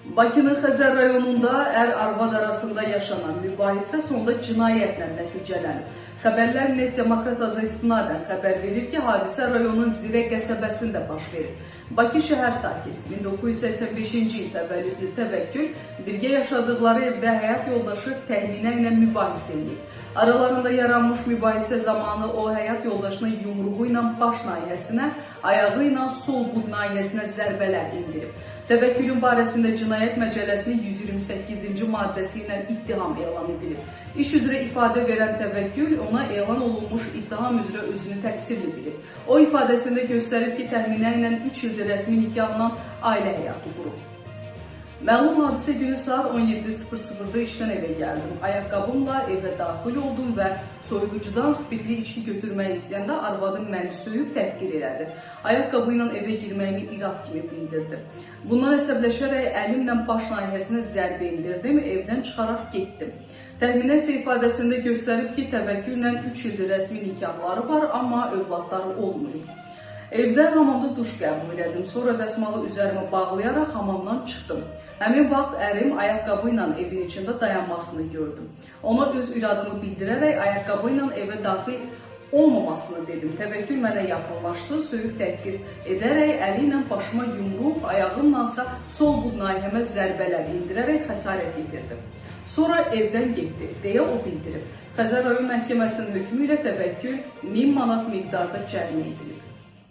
Bakının Xəzər rayonunda ər-arvad arasında yaşanan mübahisə sonda cinayətlə nəticələnib. Xəbərlər Net Demokrataza istinadən xəbər verir ki, hadisə rayonun Zirə qəsəbəsində baş verib. Bakı şəhər sakini 1985-ci il təvəllüdlü Təvəkkül birgə yaşadıqları evdə həyat yoldaşı Təxminə ilə mübahisə edib. Aralarında yaranmış mübahisə zamanı o həyat yoldaşının yumruğu ilə baş nahiyəsinə, ayağı ilə sol bud nahiyəsinə zərbələr endirib. Təvəkkülün barəsində Cinayət Məcəlləsinin 128-ci maddəsi ilə ittiham elan edilib. İş üzrə ifadə verən Təvəkkül ona elan olunmuş ittiham üzrə özünü təqsirli bilib. O ifadəsində göstərib ki, Təxminə ilə 3 ildir rəsmi nikahla ailə həyatı qurub. Məlum hadisə günü saat 17:00-da işdən evə gəldim. Ayaqqabımla evə daxil oldum və soyuducudan spirtli içki götürmək istəyəndə arvadım məni söyüb təhqir elədi. Ayaqqabı ilə evə girməyimi irad kimi bildirdi. Bundan əsəbləşərək əlimlə baş nahiyəsinə zərbə endirdim, evdən çıxaraq getdim. Təxminə isə ifadəsində göstərib ki, Təvəkküllə 3 ildir rəsmi nikahları var, amma övladları olmayıb. Evdə hamamda duş qəbul elədim. Sonra dəsmalı üzərimə bağlayaraq hamamdan çıxdım. Həmin vaxt ərim ayaqqabı ilə evin içində dayanmasını gördüm. Ona öz iradımı bildirərək ayaqqabı ilə evə daxil olmamasını dedim. Təvəkkül mənə yaxınlaşdı, söyüb təhqir edərək əli ilə başıma yumruq, ayağımlansa sol bud nahiyəmə zərbələr endirərək xəsarət yetirdi. Sonra evdən getdi, deyə o bildirib. Xəzər rayon məhkəməsinin hökmü ilə Təvəkkül 1000 manat miqdarda cərimə edilib.